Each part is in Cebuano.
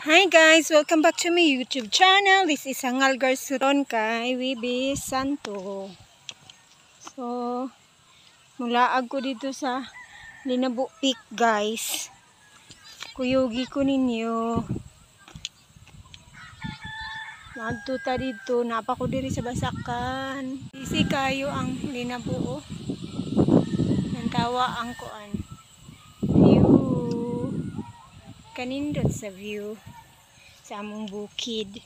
Hi guys! Welcome back to my YouTube channel. This is Hangal Garsuron kay Webe Santo. So, mulaag ko dito sa Linabo Peak, guys. Kuyugi ko ninyo. Maadto ta dito. Napa ko diri sa Basakan. Easy kayo ang Linabo, oh. Nantawa ang kuan. View. Kanindot sa view sa among bukid.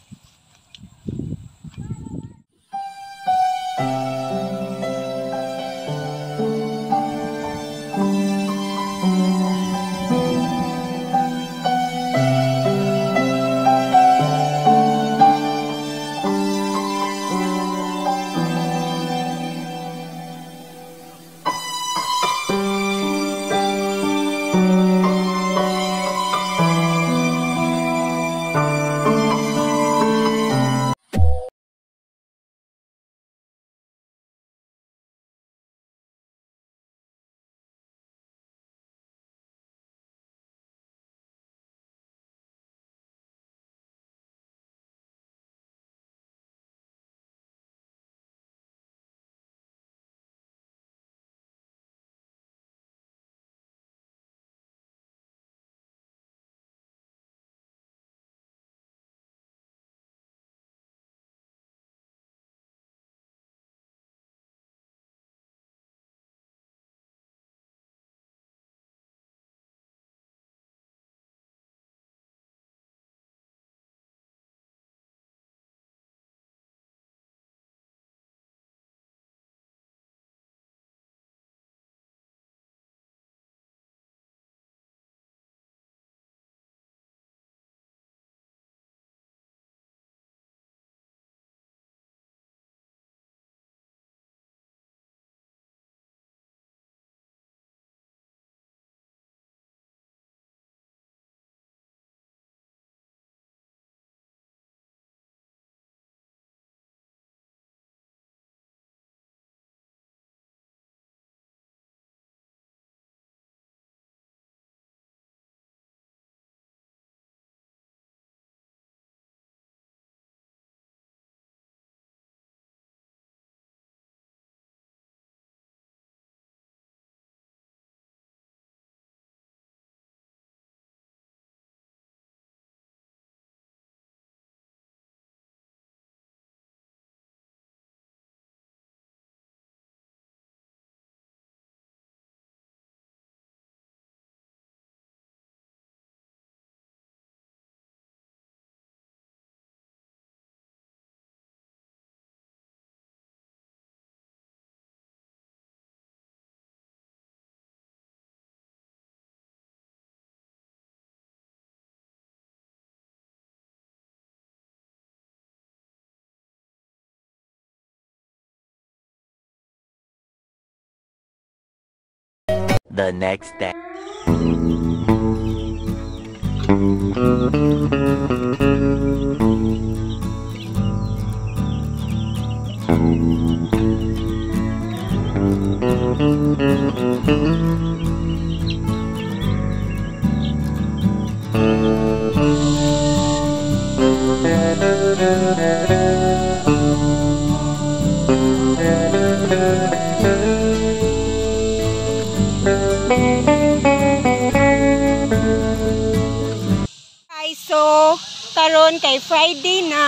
The next day. So, karon kay Friday na,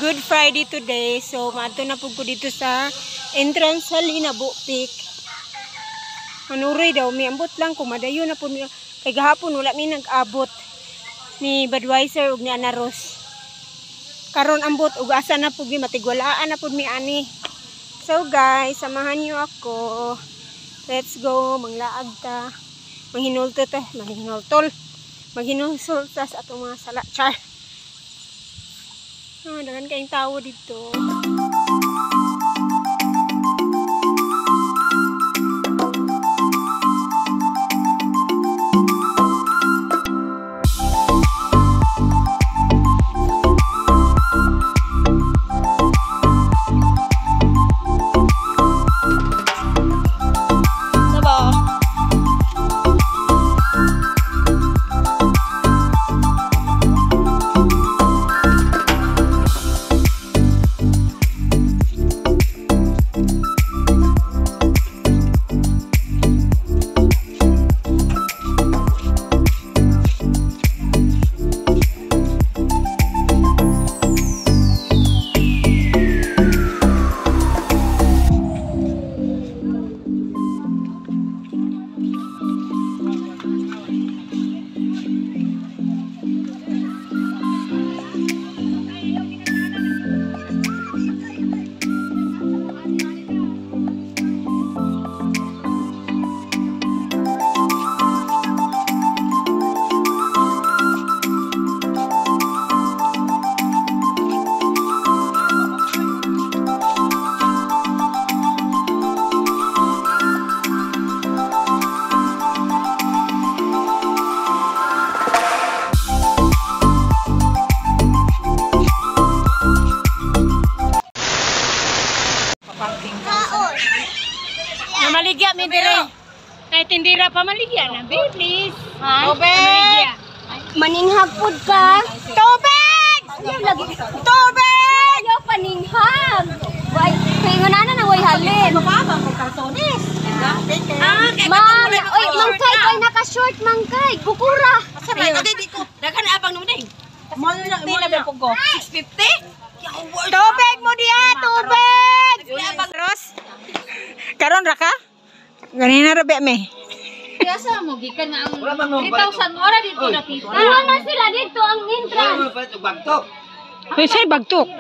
Good Friday today. So, maadto na pud ko dito sa entrance sa Linabo Peak. Manuroy daw, miambot lang kung madayon na pud mi. Kay gahapon wala mi nag-abot ni Budweiser ug ni Ana Rose. Karon ambot ug asa na pud mi, matigwalaan na pud mi ani. So guys, samahan niyo ako. Let's go, manglaag ta. Manghinulto ta, manghinultol. Maghinulsol ta sa atong mga sala. Char. Ah, daghan kayong tao dito. Diba? Dira pamaligya na, babe, please. Tubig! Maninghag pud ka. Tubig! Ayaw lagi. Tubig! Ayaw paninghag. Way, paingon na na way halin. Ma'am, oy, mangkay kay naka-short mangkay. Bukura. Tubig mo diya, tubig! Ros? Karon ra ka? Ganina ra ba me? Kaya sa mo gikan nga ang 3,000 ora dito na pita. Iwan man sila dito ang entrance. Hoy, say bagtok.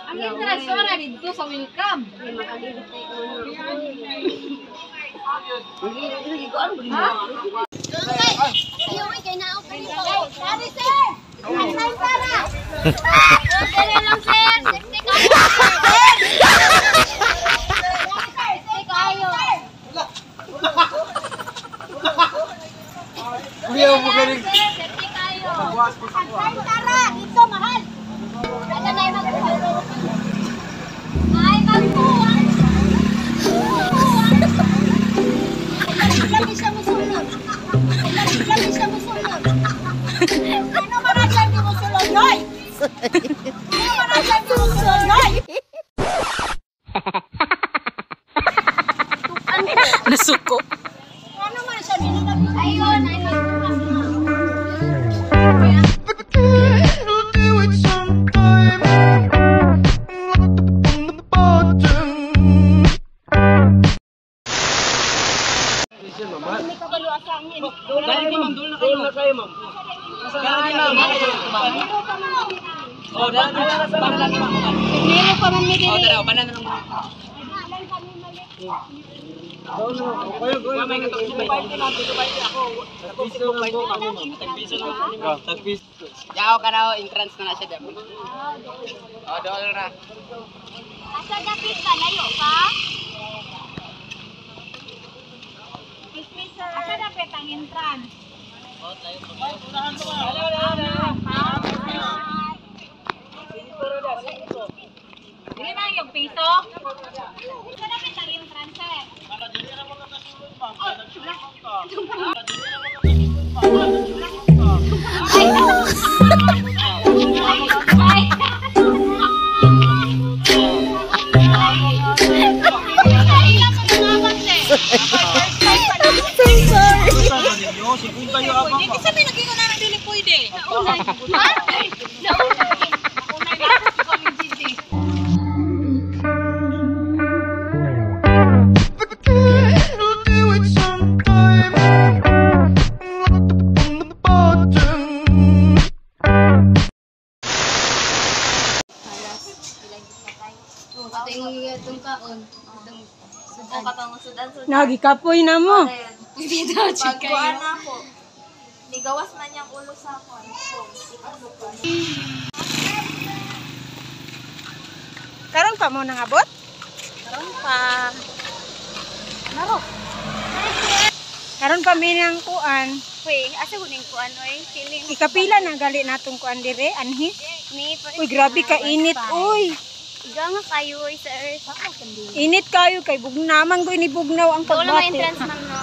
Ang entrance ora dito sa welcome. Ayaw, oy, kay naog ka dito. Sorry, sir. Ang time para. Dali lang, sir. Safety ka. Safety kayo. Sir, safety kayo. Ang time tara. Dito, mahal. Aga na yung magkuha. Ay, magkuha. Lagi siya musulod. Lagi siya musulod. Ano man ang dyan di mo sulod, Noy? Ano man ang dyan di mo sulod, Noy? Nasuko. Ano man siya, nilalabi? Ayun, ay magkuha. Do it sometime. On the bottom. Nero pa man mi diri. Yaw ka na, entrance na na siya dami. O, dool ra. Asa dapit ka layo pa? Asa dapat ang entrance? Dili man yung piso? Asa dapat ang entrance, sir? Ay. Hindi sabi naging na dili pwede. Do it sometime. On the bottom. Nagikapoy na mo. Pagkuan ako. Nigawas man niyang ulo sa ako. Karon pa mo nangabot? Karon pa. Karon pa mi nang kuan. Uy, asa guning kuan oy? Feeling Ikapila na gali natong kuan dire anhi. ni Uy, grabe ka init uy. Iga nga kayo oy sa earth. Init kayo kay bugnaman ko inibugnaw ang Wala may pagbati. entrance ma'am no.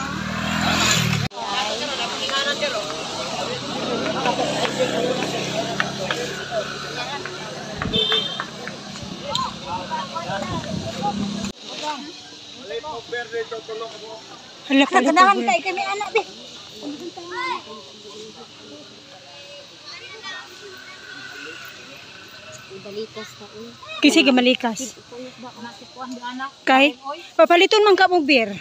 Hala ka Naganahan kay kami anak be. Kasi gamalikas. Kay papaliton man ka mo beer.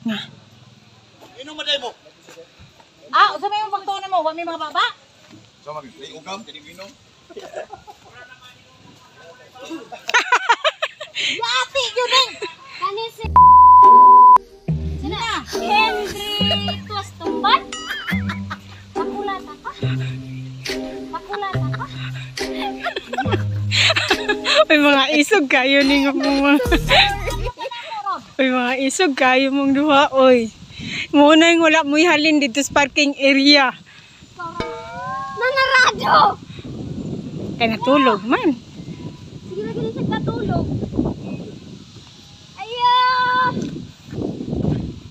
Nga. Ah, usa may imong pagtuon mo, wa may mga baba. Yati gyud eh. Kani si Sina Henry Tuas Tumban? Pakulata ka? Pakulata ka? May mga isog kayo ning mga. May mga isog kayo mong duha oy. Mo na yung wala mo'y halin dito sa parking area. Nangarado! Kay natulog man. Sige lagi na siya katulog.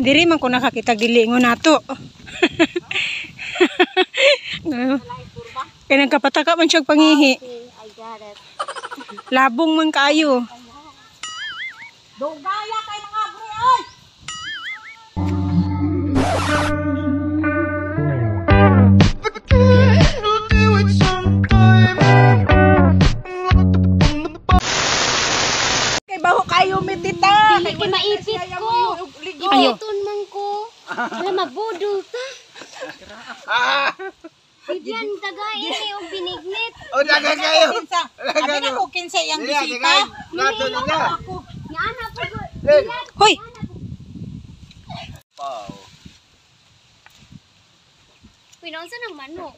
Diri man ko nakakita dili ingon nato. Kay nagkapataka man siya pangihi. I got it. Labong man kaayo. Dugaya kay mga bre oy. It'll do it sometime. Kay baho kayo mi tita. Dili kay maipit ko. Ayo. Ipiton man ko. Hala mabudol ta. Bigyan tagay ini og binignit. Oh, dagan kayo. Kinsa? Abi na ko kinsa iyang bisita. Nato nila. Nga ana po. Hoy, Pinaunsa nang manok?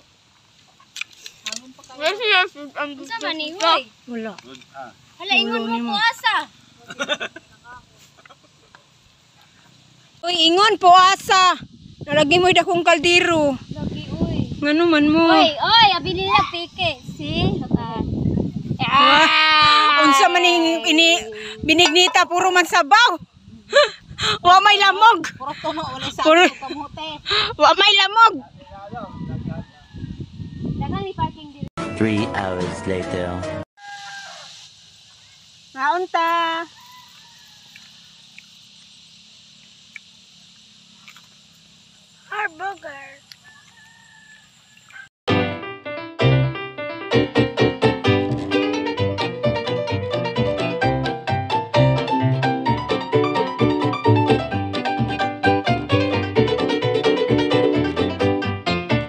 Unsa man ni hoy? wala. Hala ingon mo po asa. Uy, ingon po asa. Nalagi mo dakong kaldero. Lagi uy. Ngano man mo? Oy, oy, abi nila pike. See? Look at. Ah, unsa man ning ini binignita puro man sabaw. Wa may lamog. Puro tuno wala sa Puro kamote. wa may lamog. Daghang ni parking diri. 3 hours later. Naunta. Our burger.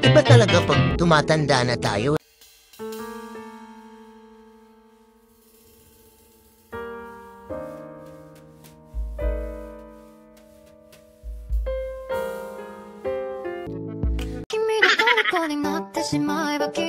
Iba talaga pag tumatanda na tayo. 君の虜になってしまえばきっ